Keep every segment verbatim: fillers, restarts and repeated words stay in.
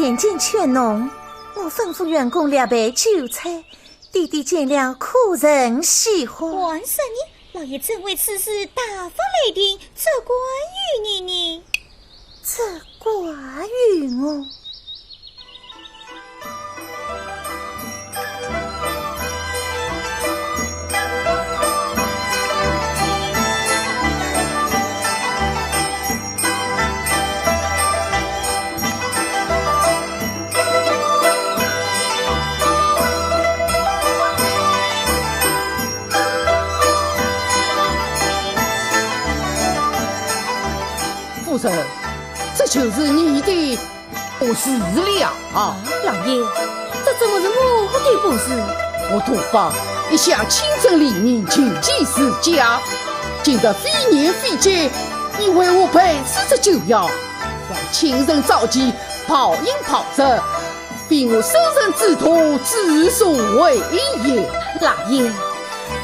眼见却浓，我吩咐员工料备酒菜，弟弟见了可曾喜欢？还说呢，老爷怎为此事大发雷霆，责怪于你呢？责怪于我？ 夫人，这就是你的不是了啊！老爷，这怎么是我的不是？我杜甫一向清正廉明，勤俭持家，今日非年非节，你为何背弃这酒宴？还请人早起暴饮暴食， 非我圣人之徒，之所为也。老爷，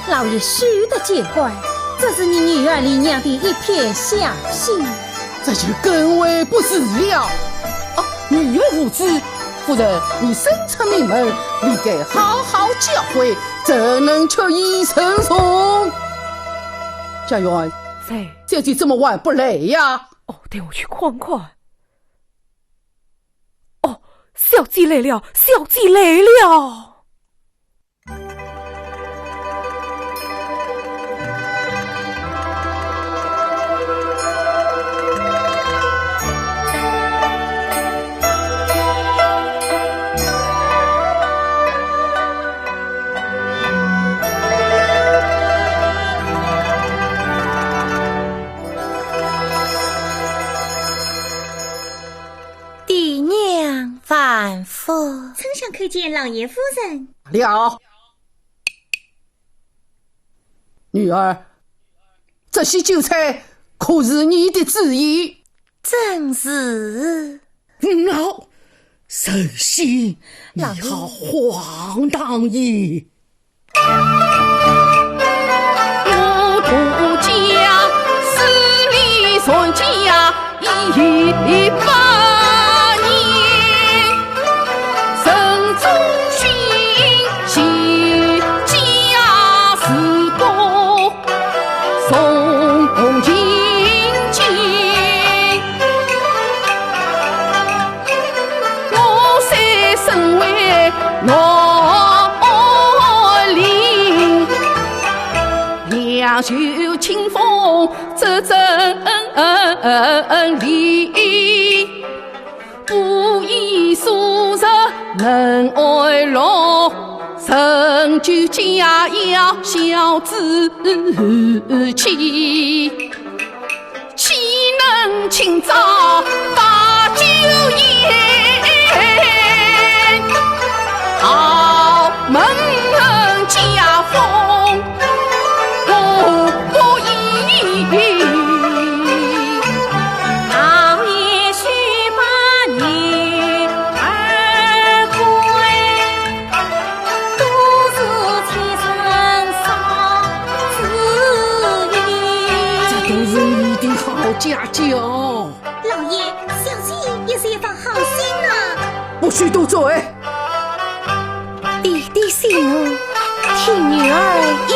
老爷休得见怪，这是你女儿李娘的一片孝心。这就更为不是了。啊，女儿无知，夫人，你身出名门，理该好好教诲，怎能轻易受宠？家园，在。小姐怎么还不来呀？哦，待我去看看。 哦，小姐来了，小姐来了。爹娘万福。丞相叩见老爷夫人。了。女儿，这些酒菜可是你的主意？正是。嗷，神仙，你好荒唐也！ 这都是你的好家教。老爷，小姐也是一番好心啊。不许多嘴。 爹爹息怒，听女儿一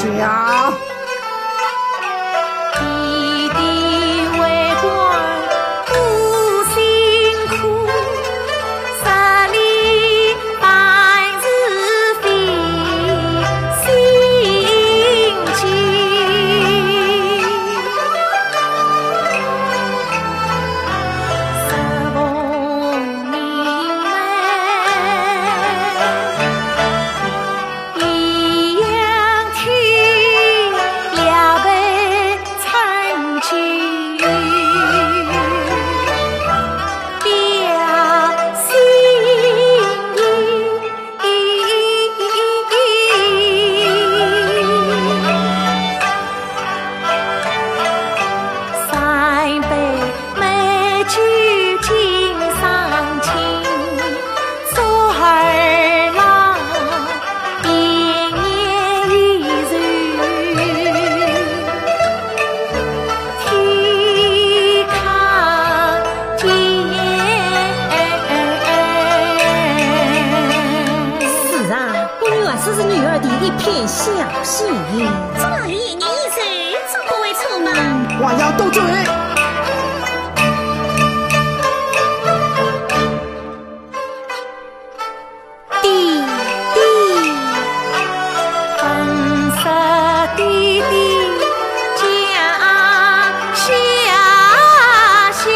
言。讲。这是女儿的一片孝心。这老爷年已寿，怎不会出门？还要多嘴。弟弟，本是弟弟家下乡，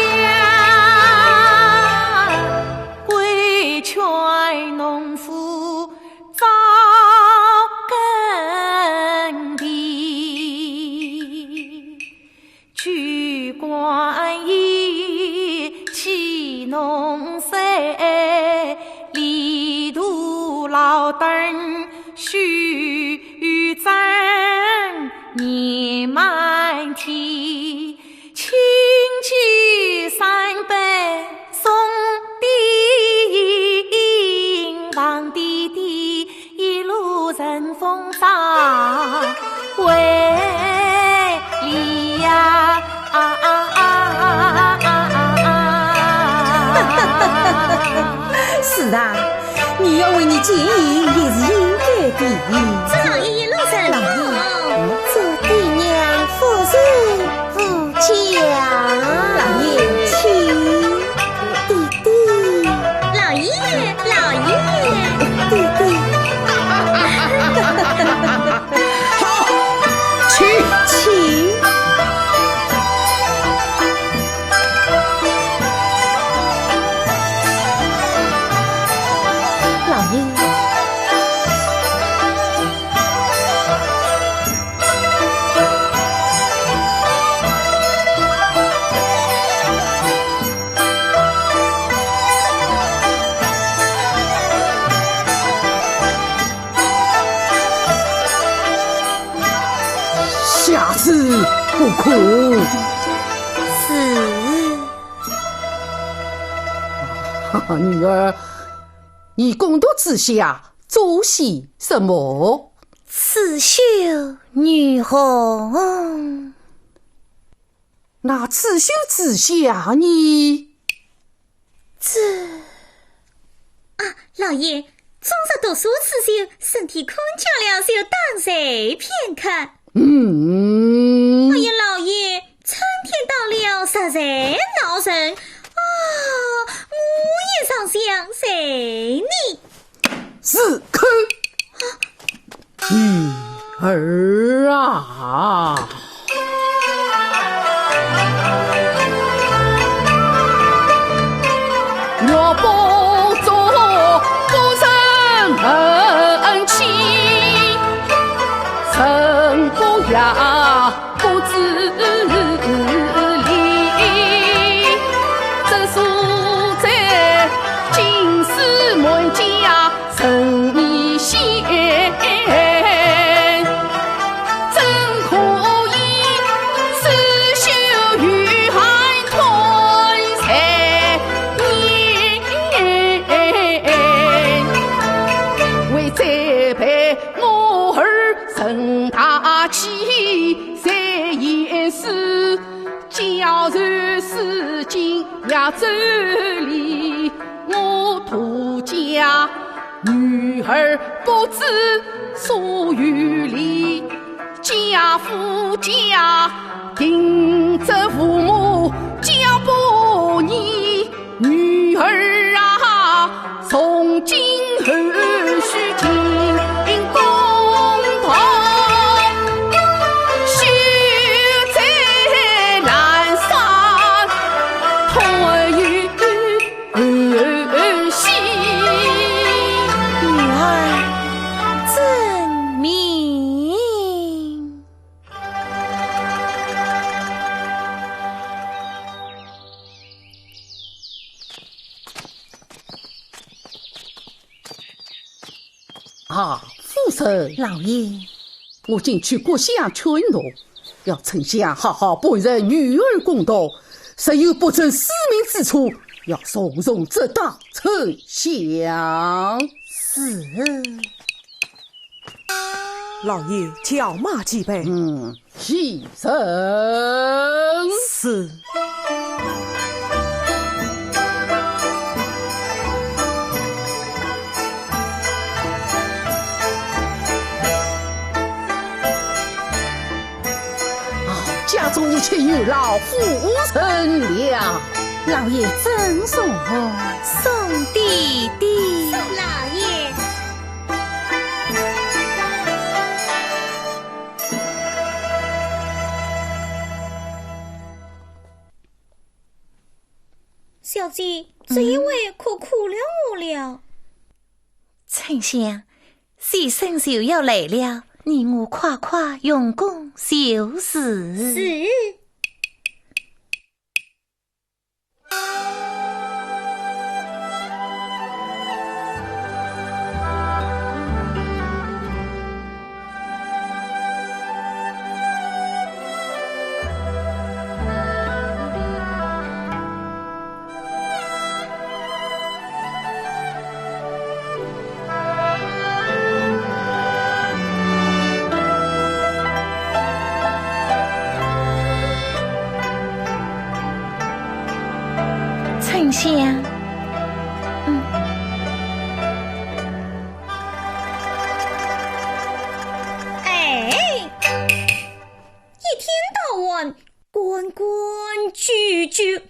规劝农夫 早耕田，举官衣，系农帚，犁头劳顿须振年满天。 亲戚三辈送丁，望弟弟一路顺风早回来呀！啊啊啊啊啊啊啊！是啊， 你要为你建业也是应该的。祝老爷一路顺风。祝爹娘福寿无疆。老爷请。弟弟。老爷，老爷。弟弟。好，请。请。 老爷。下次不可。是。 女儿，你攻读之下做些什么？刺绣女红。那刺绣之下呢？这……啊，老爷，终日读书刺绣，身体困倦了，就打睡片刻。 嗯。哎呀，老爷，春天到了，实在恼人。啊，我也想想谁呢？是可……女儿啊。 女儿遵命。 啊，夫人。老爷。我今去各乡劝农，要丞相好好判认女儿公道，若有不遵师命之处，要重重责打丞相。是。 老爷，叫马几杯。嗯，起身。是。送你去与老夫人了。老爷珍重哦。送爹爹。送老爷。小姐，这一回可苦了我了。春香，先生就要来了，你我快快用功就是。是。 春香，嗯。哎，一天到晚 关关雎雎，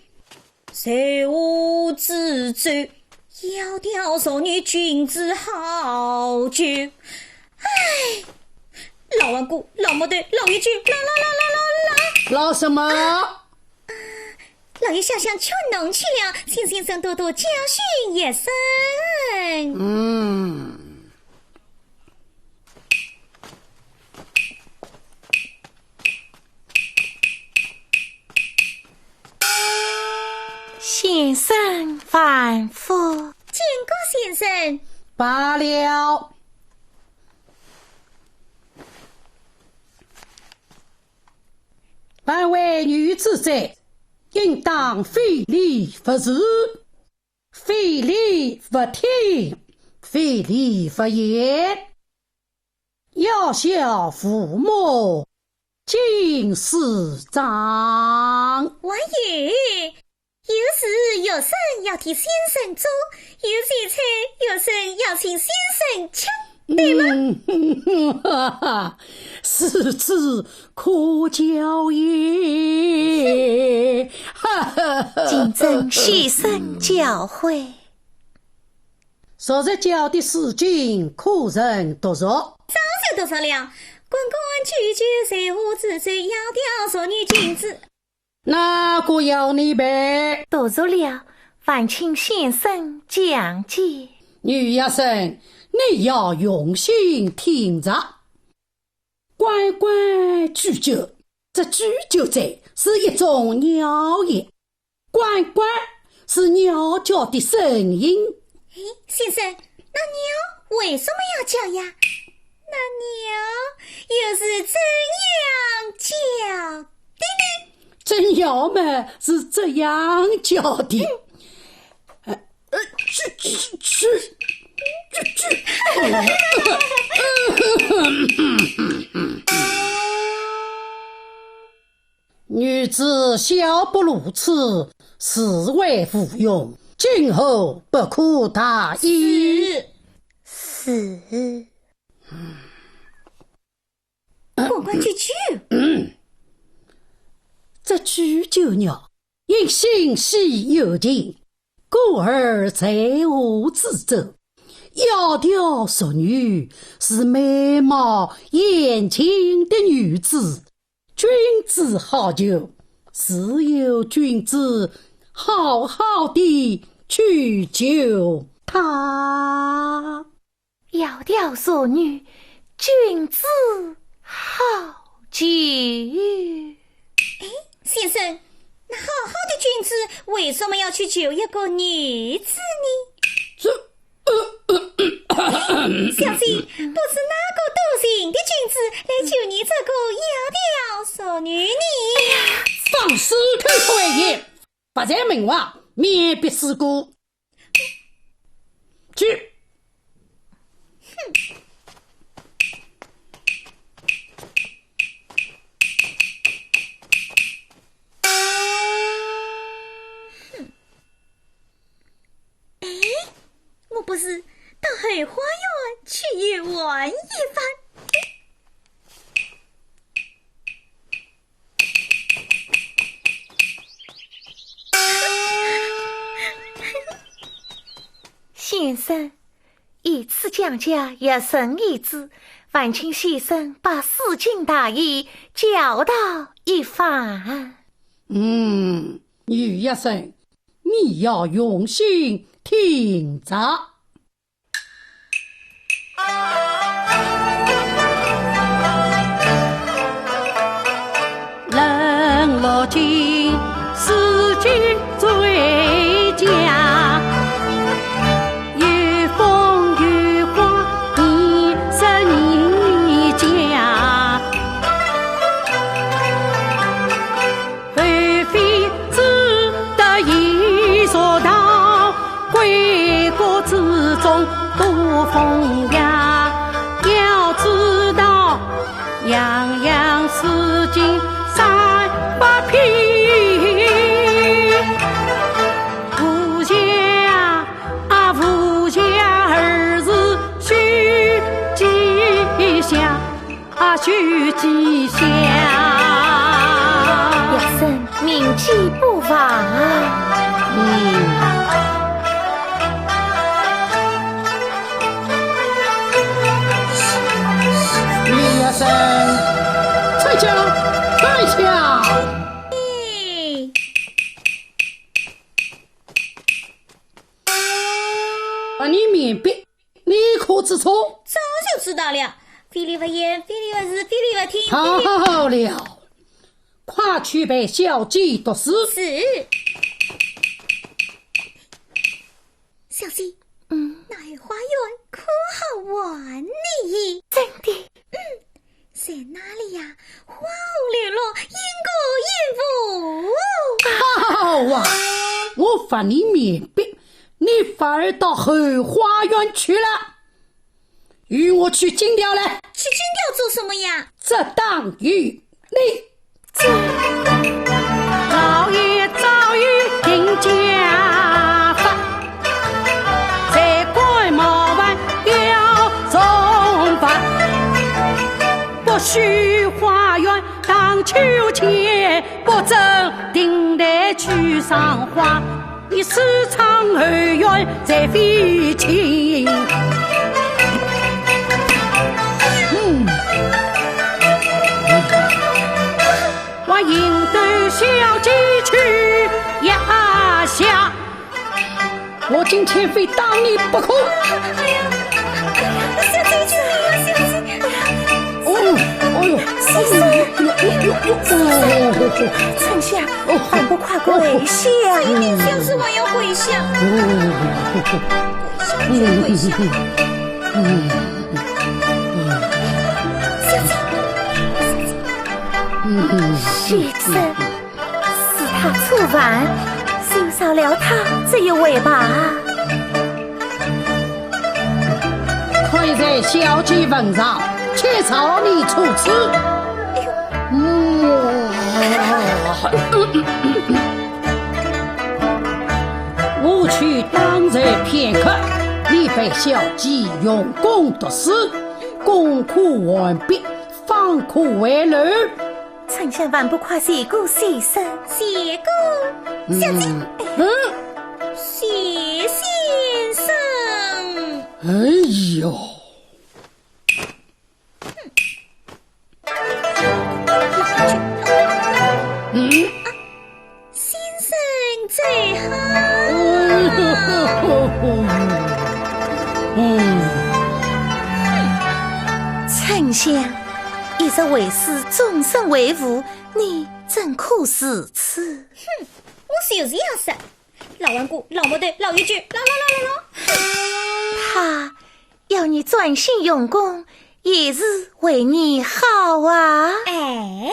谁无知罪？窈窕淑女，君子好逑。唉，老顽固，老木头，老黝黝，老老老老老老。老什么？啊，老爷，小香劝侬去了，请先生多多教训一声。嗯。 先生万福。见过先生。罢了。凡为女子者，应当非礼勿视，非礼勿听，非礼勿言。 要孝父母，敬师长。还有，有事学生要替先生做，有饭菜学生要请先生吃，对吗？嗯，哈哈，如此可教也。哈哈哈。谨遵先生教诲。 昨日教的诗经，可曾读熟？早就读熟了。关关雎雎，谁无知罪？窈窕淑女，君子。哪个要你背？读熟了，烦请先生讲解。女学生，你要用心听着。 关关雎雎，这雎雎者是一种鸟也。关关是鸟叫的声音。哎，先生，那鸟为什么要叫呀？那鸟又是怎样叫的呢？这鸟嘛是这样叫的。呃，呃，去，去，去，去，去。女子小不如此，实为无用，今后不可大意。是。是。 关关雎雎。这雎雎呢，因心系友情，故而才华出众。窈窕淑女是美貌贤清的女子，君子好逑，只有君子好好地去求她。 窈窕淑女，君子好逑。哎，先生，那好好的君子为什么要去求一个女子呢？这，呃，呃，小姐，不是哪个多情的君子来求你这个窈窕淑女呢？哎呀，放肆口出秽言，勿在门外，面壁思过。 去。哼。哼。哎，我不如到后花园去游玩一番。先生，以此讲解学生意志，烦请先生把诗经大意教导一番。嗯，女学生，你要用心听着。 冷落尽，诗经最佳。有风有花，你是你家。后妃只得一座堂，闺阁之中多风雅。要知道， 样样诗经三百篇。无价啊，无价二字须记下，啊，须记下。学生铭记不忘啊。嗯。 女学生，在家，在家。啊，你面壁，你可知错？早就知道了，非礼勿言，非礼勿视，非礼勿听。好了，快去陪小姐读书。是。 小姐，嗯。那后花园可好玩呢？真的？嗯，在那里呀，花红柳绿，莺歌燕舞。好啊，我罚你面壁，你反而到后花园去了。 与我去金调来。去金调做什么呀？这当由你。老爷早有定家法，在官帽还要重罚。不许花园荡秋千，不准亭台去赏花。 你私闯后园在飞禽。嗯。我引得小姐去压下。我今天非打你不可。哎呀，哎呀，小姐，小姐，小姐。哦，哎呦，哎呦，哎呦，哎呦，哦。丞相， 哦，还不快跪下！这一点小事还要跪下？跪下，跪下，跪下！小姐，小姐，许仙，是他触犯，休饶了他这一回吧。 看在小姐份上，且饶你处此。嗯，我去当然片刻，你陪小姐用功读书，功课完毕，方可回楼。 丞相还不快谢过先生？谢过？小姐。嗯。谢先生。哎呦。嗯。先生最好。嗯。丞相，一日为师，终身为父， 你怎可如此？哼，我就是要说，老顽固，老木头，老油嘴，老老老老老。他要你专心用功，也是为你好啊。哎。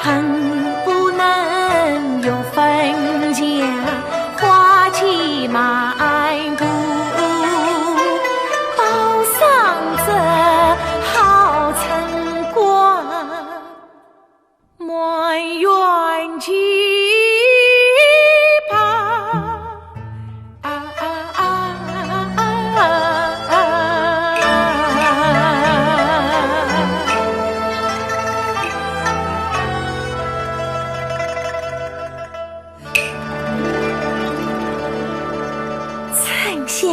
恨不能用粉墙画几满布，包上这好春光，满园皆宝。啊啊啊啊啊！春香，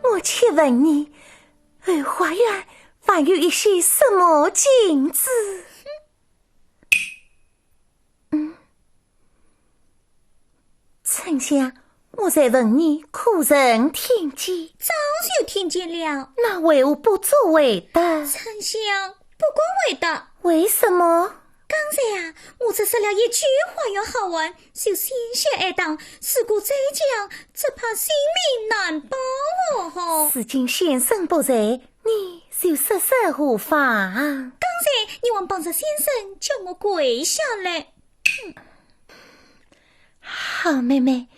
我且问你，后花园还有一些什么景致？嗯，春香，我在问你，可曾听见？早就听见了。那为何不作回答？春香，不敢回答。为什么？刚才啊，我只说了一句花园好玩，就险些挨打，如果再讲，只怕性命难保哦。如今先生不在，你就说说无妨。刚才你还帮着先生叫我跪下来。好，妹妹，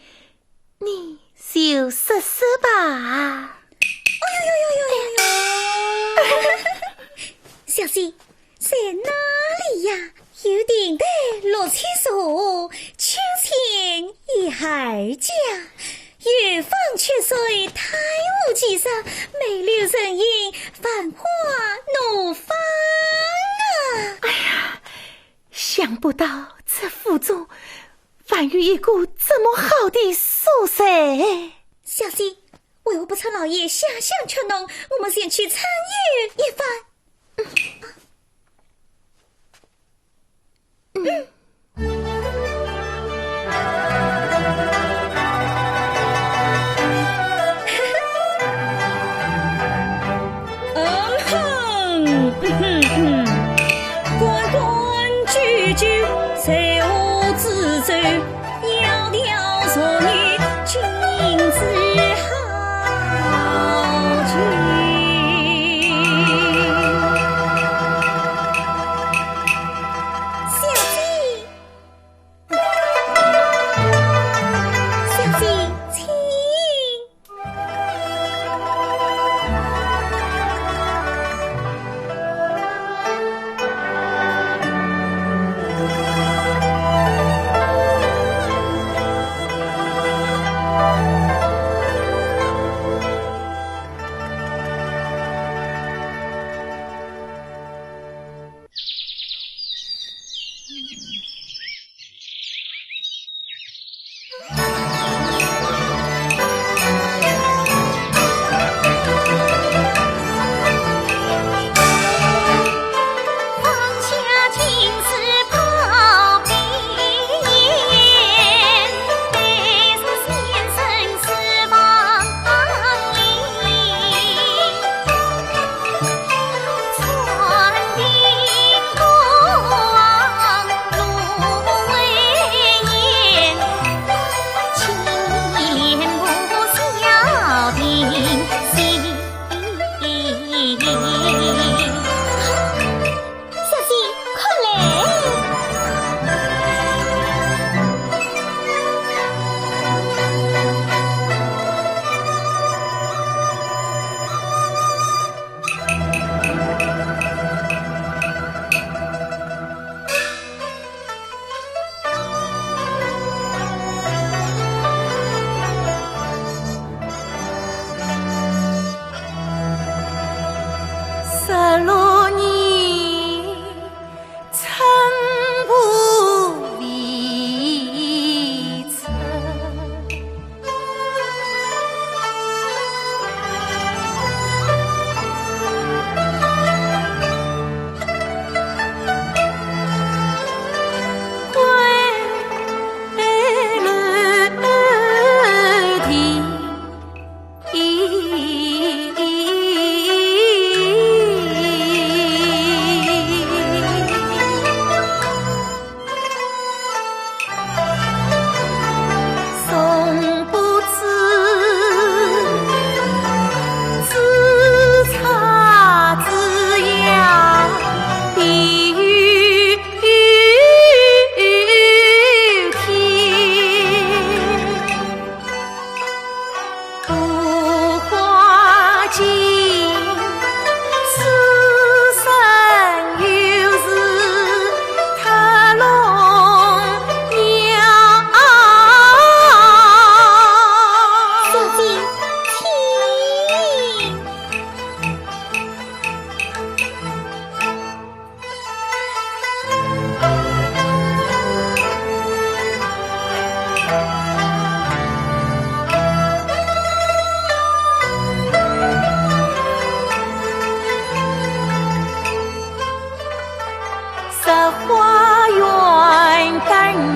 你就说说吧。哎呦呦呦呦呦呦！小姐，在哪里呀？有亭台绿砌树，秋千倚儿家。远方秋水太无奇色，梅柳人影繁华怒放啊！哎呀，想不到这府中还有一个这么好的所在。小姐，为何不趁老爷下乡吃弄，我们前去畅游一番？嗯哼，嗯哼，嗯，关关雎鸠，在河之洲，窈窕淑女，君子好逑。小姐，小姐，请。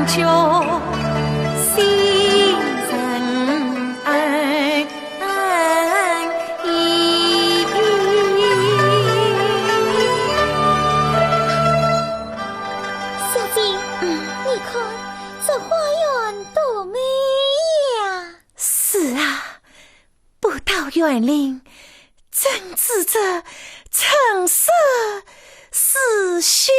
就心生恩义。小姐，嗯。你看，这花园多美呀！是啊，不到园林，怎知这春色似锦。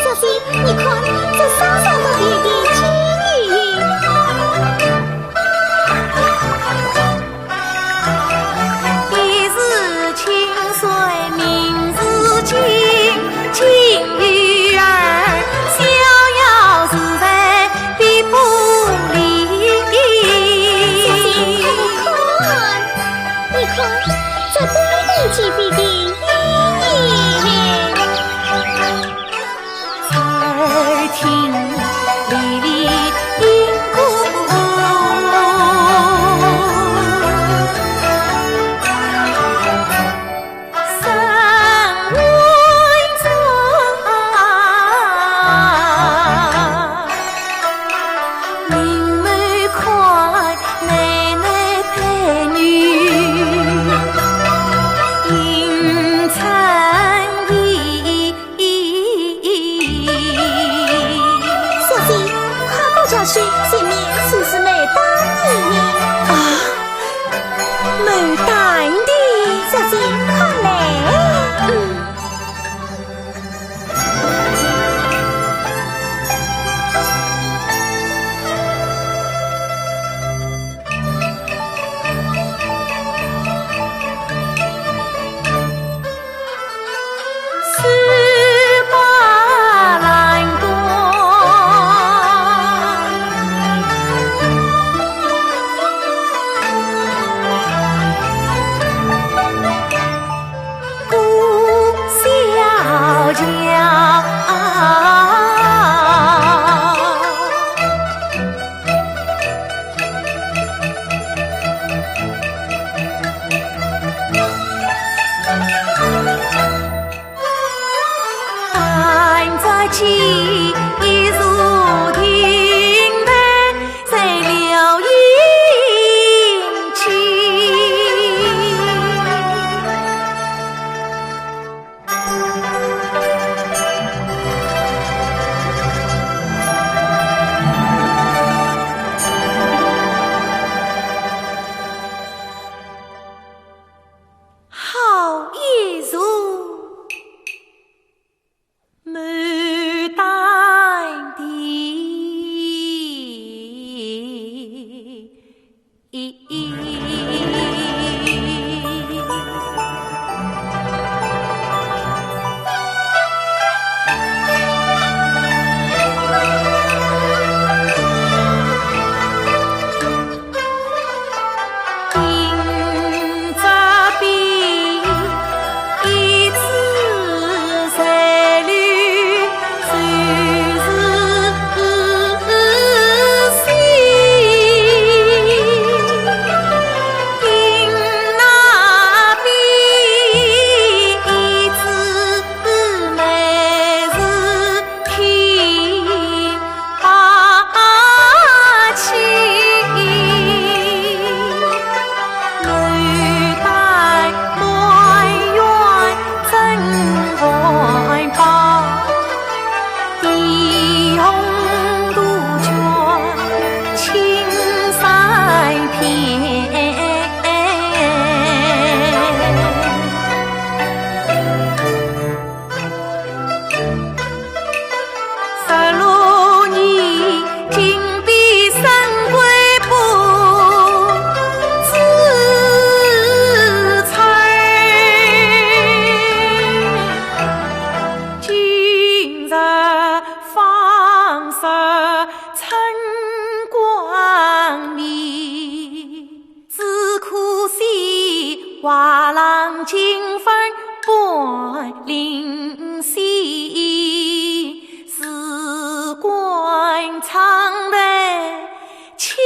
小姐，你看，这山上的点点金鱼。 小姐，你看，你看，这对你几分的意义。 小姐，快过桥去，前面就是牡丹亭呢。啊，牡丹亭。小姐，快来。嗯。 好一座牡丹亭。画廊金粉半临溪，时光苍淡情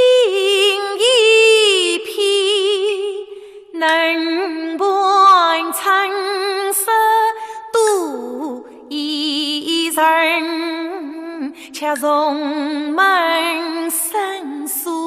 意偏，能伴春色度一人，却重门生疏。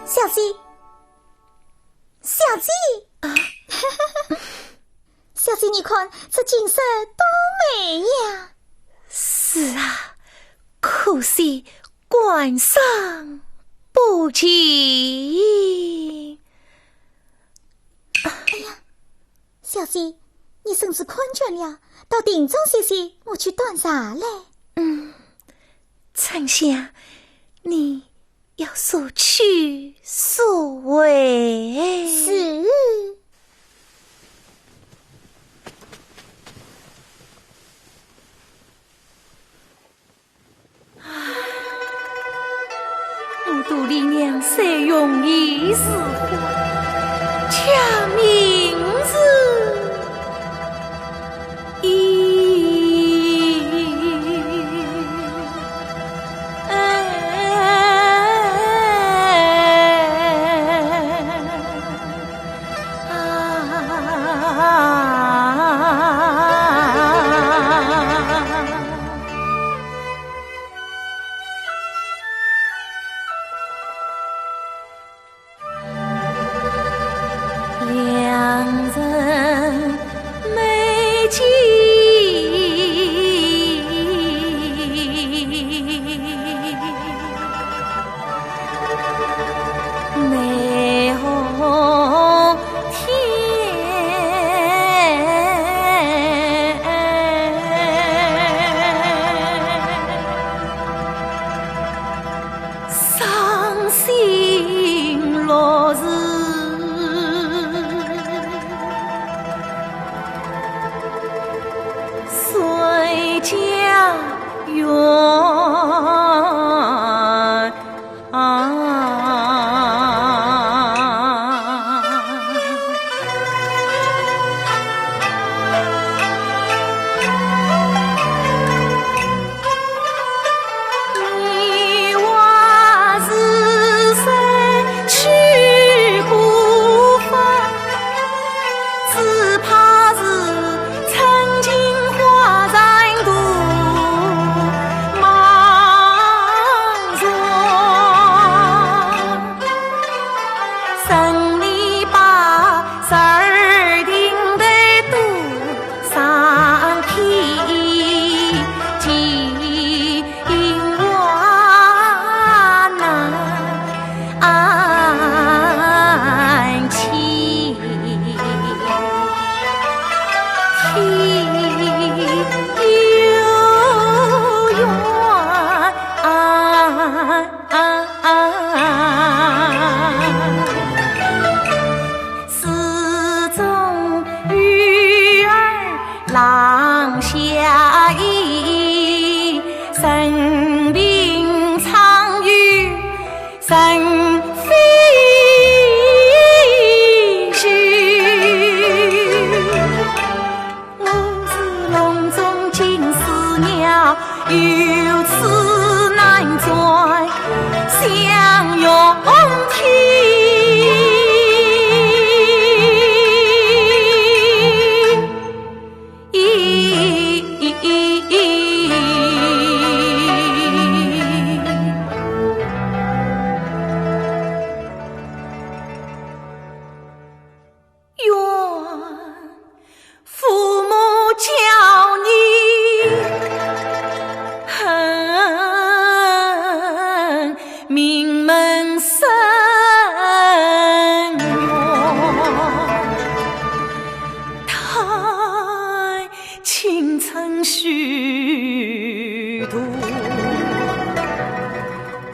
小姐，小姐，小姐，你看这景色多美呀！是啊，可惜 观赏不尽。哎呀，小姐，你身子困倦了，到庭中歇歇，我去端茶来。嗯，春香，你要速去速回。是。 我肚里娘虽容易似花，却命似银。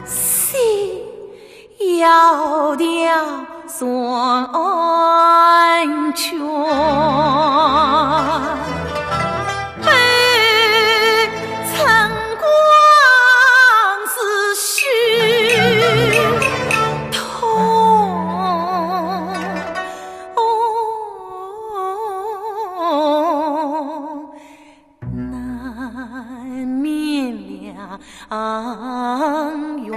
心窈窕山泉，悲春光似虚痛。 难眠良宵。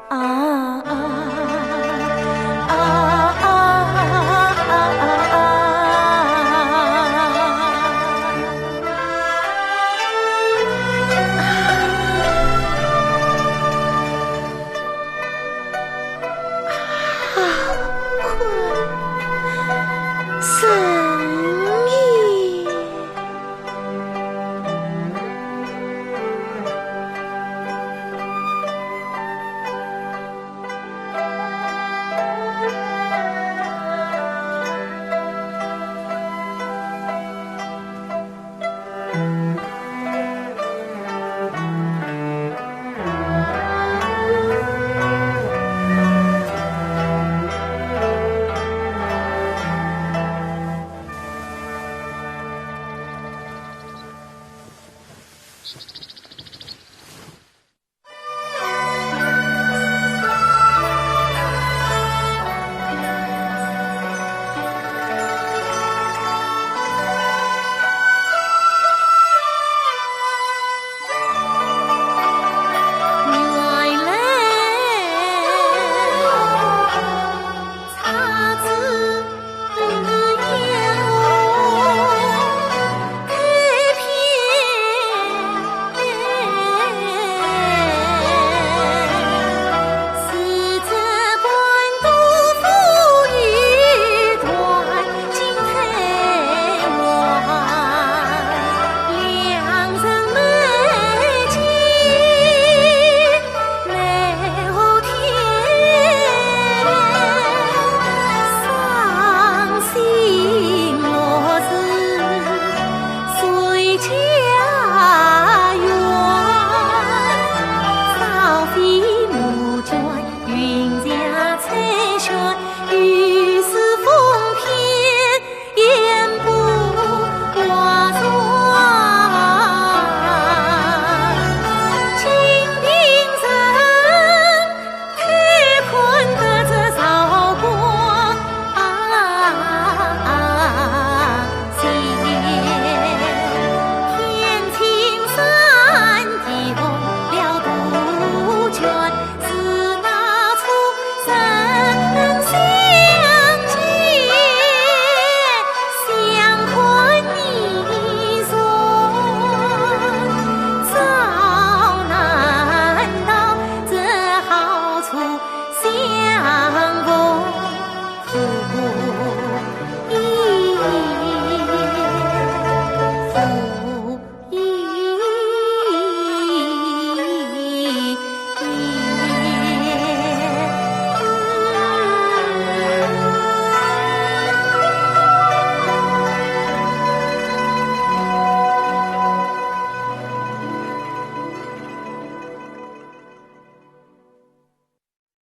啊啊啊啊啊啊啊！啊，困。